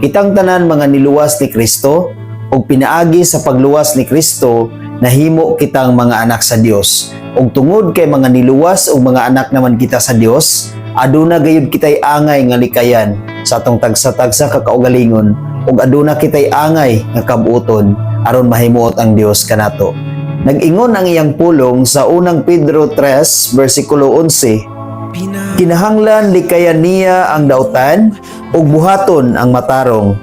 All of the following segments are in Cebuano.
Kitang tanan mga niluwas ni Kristo ug pinaagi sa pagluwas ni Kristo, nahimo kitang mga anak sa Dios. Ug tungod kay mga niluwas ug mga anak naman kita sa Dios, aduna gayud kitay angay nga likayan sa atong tagsa-tagsa ka kaugalingon ug aduna kitay angay nga kabuoton aron mahimuot ang Dios kanato. Nag-ingon ang iyang pulong sa Unang Pedro 3 versikulo 11, "Kinahanglan likayan niya ang dautan ug buhaton ang matarong.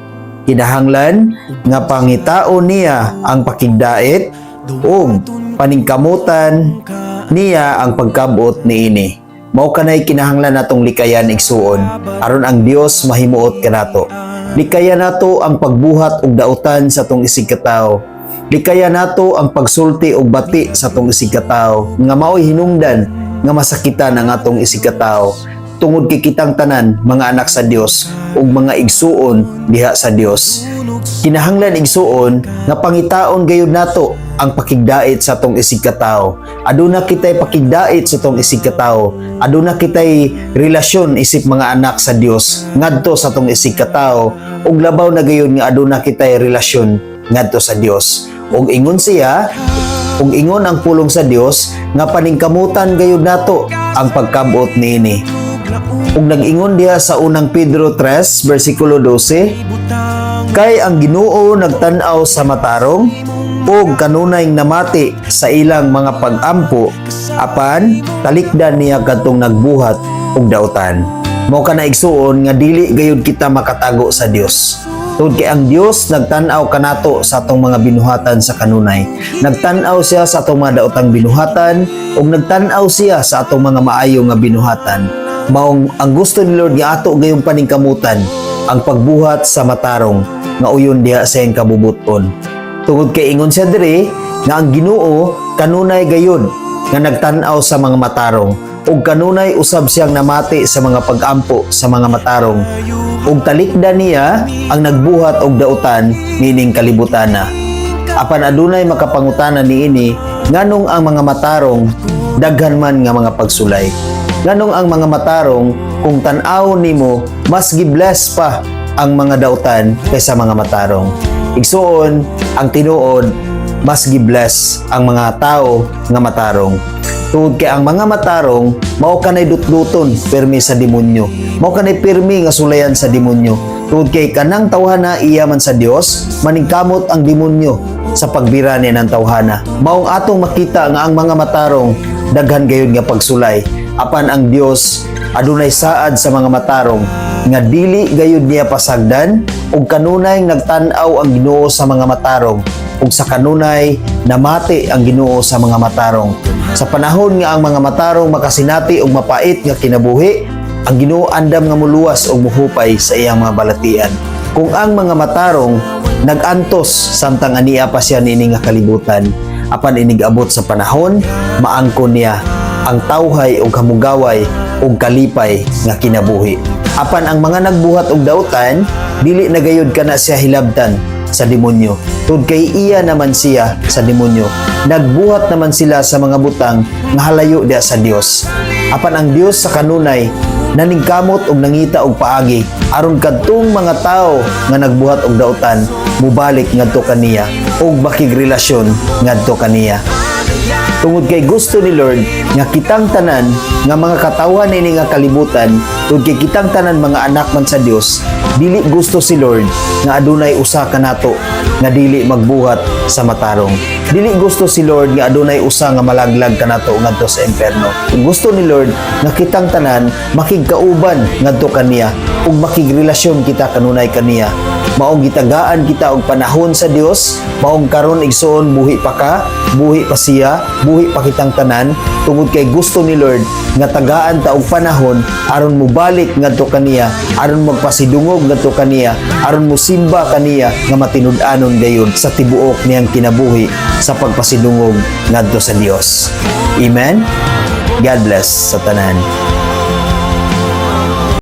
Kinahanglan nga pangitaon niya ang pakigdait ug paningkamutan niya ang pagkabot niini." Mao kanay kinahanglan natong likayan, igsuon, aron ang Dios mahimuot kanato. Likayan nato ang pagbuhat og dautan sa atong isig katawo. Likayan nato ang pagsulti og bati sa atong isig katawo nga mao'y hinungdan nga masakitan ang atong isig katawo, tungod kay kitang tanan mga anak sa Dios ug mga igsuon diha sa Dios. Kinahanglan, igsuon, nga pangitaon gayud nato ang pakigdait sa atong isig katawo. Aduna kitay pakigdait sa atong isig katawo. Aduna kitay relasyon isip mga anak sa Dios ngadto sa atong isig katawo ug labaw na gayud nga aduna kitay relasyon ngadto sa Dios. Ug ingon siya, ug ingon ang pulong sa Dios nga paningkamutan gayud nato ang pagkabot niini. Ug nag-ingon diha sa Unang Pedro 3 versikulo 12, "Kay ang Ginoo nagtan-aw sa matarong ug kanunay namati sa ilang mga pag-ampo, apan talikdan niya kadtong nagbuhat og dautan." Mao kana, igsuon, nga dili gayud kita makatago sa Dios. Tungod kay ang Dios nagtan-aw kanato sa atong mga binuhatan sa kanunay. Nagtan-aw siya sa atong mga daotang binuhatan ug nagtan-aw siya sa atong mga maayo nga binuhatan. Maong ang gusto ni Lord nga ato gayong paningkamutan ang pagbuhat sa matarong nga uyon diha sa iyang kabubuton. Tungod kay ingon siya diri nga ang Ginoo kanunay gayud nga nagtan-aw sa mga matarong ug kanunay usab siyang namati sa mga pag-ampo sa mga matarong ug talikdan niya ang nagbuhat og dautan niining kalibutana. Apan adunay makapangutana niini, nganong ang mga matarong daghan man nga mga pagsulay? Nganong ang mga matarong, kung tan-aw nimo, mas gibless pa ang mga dautan kaysa mga matarong? Igsuon, ang tinuod, mas gibless ang mga tao nga matarong. Tungod kay ang mga matarong mao kanay dutduton pirmi sa demonyo. Mao kanay pirmi nga sulayan sa demonyo. Tungod kay kanang tawhana iya man sa Dios, maningkamot ang demonyo sa pagbira ni ng tawhana. Maong atong makita nga ang mga matarong daghan gayud nga pagsulay. Apan ang Dios adunay saad sa mga matarong nga dili gayud niya pasagdan ug kanunay nagtan-aw ang Ginoo sa mga matarong ug sa kanunay namati ang Ginoo sa mga matarong. Sa panahon nga ang mga matarong makasinati og mapait nga kinabuhi, ang Ginoo andam nga muluwas og muhupay sa iyang mga balatian. Kung ang mga matarong nag-antos samtang ania pa siya niini nga kalibutan, apan inig abot sa panahon, maangkon niya ang tawhay ug hamugaway ug kalipay nga kinabuhi. Apan ang mga nagbuhat og dautan, dili na gayud kana siya hilabtan sa demonyo. Tungod kay iya naman siya sa demonyo. Nagbuhat naman sila sa mga butang nga halayo diha sa Dios. Apan ang Dios sa kanunay naningkamot og nangita og paagi aron kadtong mga tawo nga nagbuhat og dautan mubalik ngadto kaniya ug makigrelasyon ngadto kaniya. Tungod kay gusto ni Lord nga kitang tanan nga mga katawhan ini nga kalibutan, tungod kay kitang tanan mga anak man sa Dios, dili gusto si Lord nga adunay usa kanato nga dili magbuhat sa matarong. Dili gusto si Lord nga adunay usa nga malaglag kanato ngadto sa impierno. Gusto ni Lord nga kitang tanan makigkauban ngadto kaniya ug makigrelasyon kita kanunay kaniya. Maong gitagaan kita og panahon sa Dios, maong karon, igsuon, buhi pa ka, buhi pa siya, buhi pa kitang tanan, tungod kay gusto ni Lord nga tagaan ta og panahon aron mobalik ngadto kaniya, aron magpasidungog ngadto kaniya, aron mosimba kaniya nga matinud-anon gayud sa tibuok niyang kinabuhi sa pagpasidungog ngadto sa Dios. Amen. God bless sa tanan.